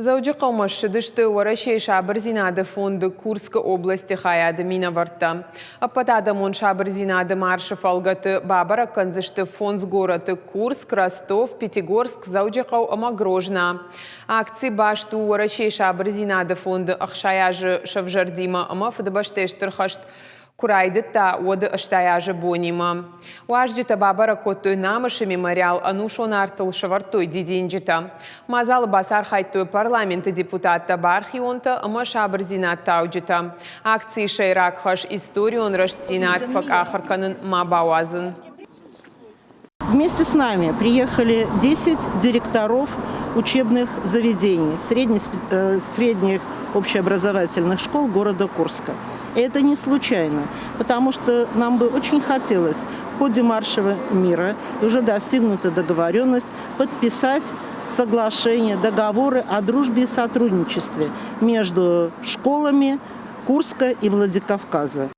Дзӕуджыхъӕумӕ ссыдысты Уӕрӕсейы сабырдзинады фонды Курскы областы хайады минӕвӕрттӕ. Ӕппӕтадӕмон сабырдзинады маршы фӕлгӕты бабӕрӕг кӕндзысты фондз горӕты Курск, Ростов, Пятигорск, Дзӕуджыхъӕу ӕмӕ Грозна. Акци баст у Уӕрӕсейы сабырдзинады фонды 60 азы сӕвзӕрдимӕ ӕмӕ Фыдыбӕстӕйы Стыр хӕст куы райдыдта, уӕды 80 азы бонимӕ. Уазджытӕ бабӕрӕг кодтой Намысы мемориал, ӕнусон артыл сӕвӕрдтой дидинджытӕ. Мадзалы бацархайдтой парламенты депутаттӕ, бархионтӕ ӕмӕ сабырдзинад тауджытӕ. Акцийы сӕйраг хӕс историон рӕстдзинад фӕкъахыр кӕнын ма бауадзын. Вместе с нами приехали 10 директоров учебных заведений, средних, средних общеобразовательных школ города Курска. И это не случайно, потому что нам бы очень хотелось в ходе марша мира, и уже достигнута договоренность, подписать соглашения, договоры о дружбе и сотрудничестве между школами Курска и Владикавказа.